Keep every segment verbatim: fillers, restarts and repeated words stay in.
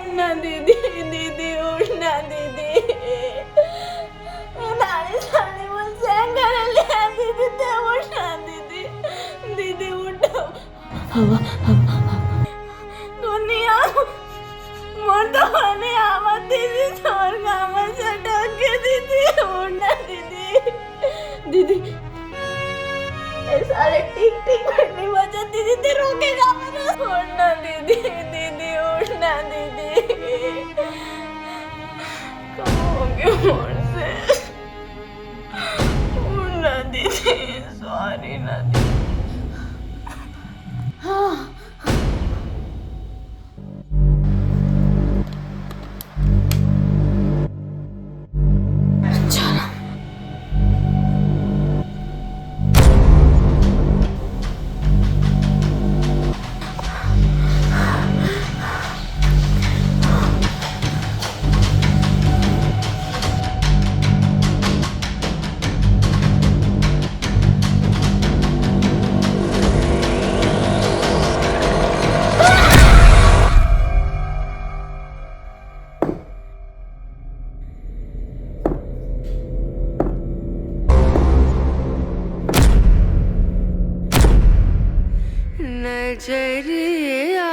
उठना दीदी, दीदी उठना दीदी। नानी सानी मुझसे घर ले आ दीदी, ते उठना दीदी, दीदी उठो। हवा, हवा, हवा। दुनिया, मोर तो होने आवत दीदी, तोर गाँव से टोक के दीदी, उठना दीदी, दीदी। ए साले टिक टिक घंटी बजत दीदी, ते रोकेगा मने? उठना दीदी, दीदी, उठना दीदी। कब होगे मोर से? उठना दीदी, सॉरी ना दीदी। हाँ। नजरिया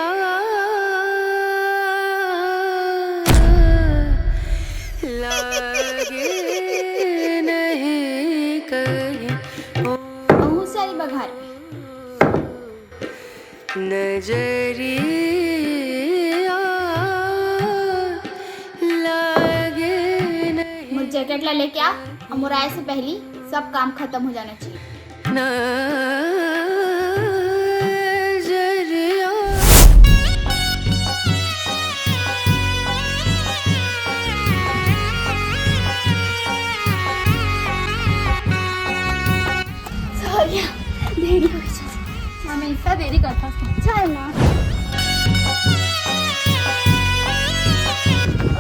लागे नहीं कहीं। बहुत सारी बघार। नजरिया लागे नहीं। मोर जैकेट ला लेके आ, अउ मोर आए से पहली सब काम खत्म हो जाना चाहिए। नजरिया। सॉरी, देरी हो गई। हमेशा देरी करता। चल ना।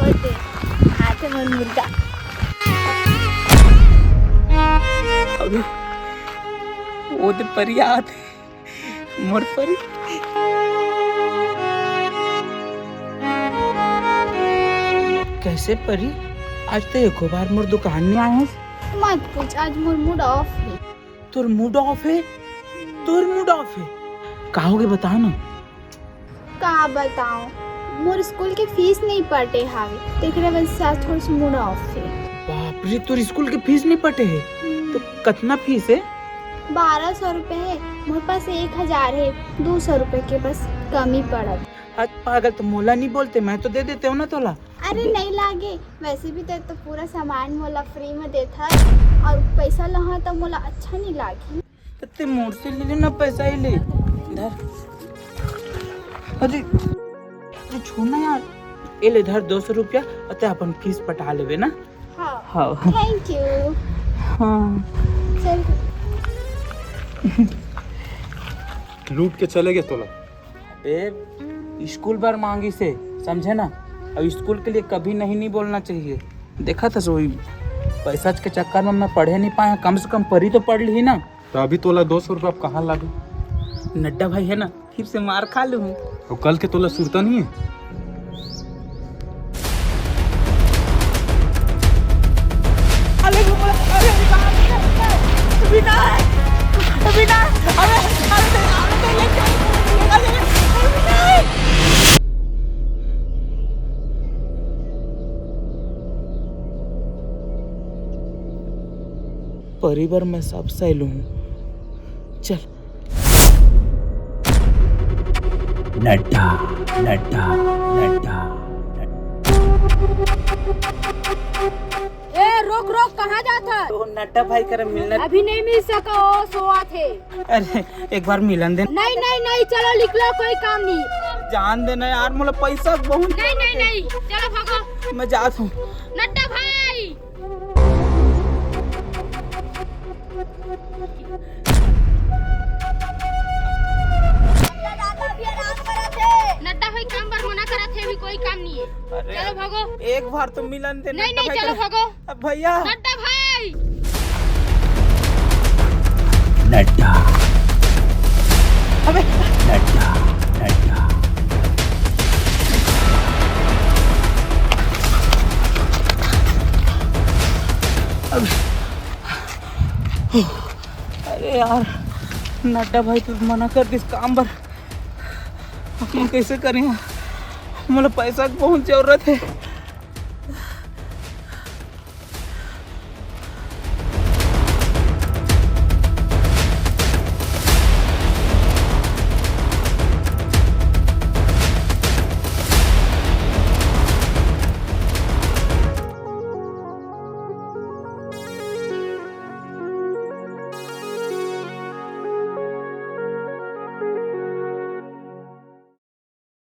ओ दे, हाथ में मुर्गा। अबे, ओ दे परी आत हे, मोर परी। कैसे परी? आज तो एको बार मोर दुकान नहीं आए हस। मत पूछ, आज मोर मूड ऑफ हे। तोर मूड ऑफ हे? तोर मूड ऑफ हे? का होगे, बता ना। का बताओ, मोर स्कूल के फीस नहीं पटे हावे, तेकरे वजह से आज थोड़ा सा मूड ऑफ हे। बाप रे, तोर स्कूल के फीस नहीं पटे हे? हम्म। तो कतना फीस हे? बारह सौ रुपए हे, मोर पास एक हजार हे, दो सौ रुपए के बस कमी पड़त। आज पागल, तो मोला नहीं बोलते, मैं तो दे देते हूँ ना तोला। अरे नहीं लागे, वैसे भी ते तो पूरा सामान मोला फ्री में देत हस, और पैसा लहा तो मोला अच्छा नहीं लागे। तो ते मोर से ले लेना पैसा, ये ले धर। अरे, अरे छोड़ ना यार, ये ले धर दो सौ रुपया, और ते अपन फीस पटा लेबे ना। हाँ। हाँ। Thank you। हाँ। चल। लूट के चले गए तोला। ए, स्कूल बर मांगिस हे, समझे ना? अब स्कूल के लिए कभी नहीं, नहीं बोलना चाहिए। देखा था सोई, पैसा के चक्कर में मैं पढ़े नहीं पाया, कम से कम परी तो पढ़ ली ना। तो अभी तोला दो सौ रुपया अब कहाँ लागे? नड्डा भाई है ना, फिर से मार खा लूँ। तो कल के तोला सुरता नहीं है? अरे, अरे, विनाश! विनाश! अरे, अरे, अरे, अरे, विनाश! परी बर मैं सब सह लूँ। चल। नड्डा, नड्डा, नड्डा। ए, रोक, रोक, कहाँ जात हस? तो नड्डा भाई करा मिलना। अभी नहीं मिल सका, ओ सोवत हे। अरे, एक बार मिलन दे। नहीं, नहीं, नहीं, चलो निकलो, कोई काम नहीं। जान दे ना यार, मोला पैसा बहुत नहीं, नहीं, जरूरत है। नहीं, चलो भागो। मैं जात हूँ। नड्डा भाई। नड्डा भाई काम बर मना करत हे, अभी कोई काम नहीं है। अरे चलो भागो। एक बार तो मिलन दे नहीं, नड्डा नहीं, भाई चलो का। भागो। अब भैया। नड्डा भाई। नड्डा। अबे नड्डा, नड्डा। अबे, अरे यार, नड्डा भाई तो मना कर दिस काम बर। अब मैं कैसे करें? मोला पैसा के बहुत जरूरत है।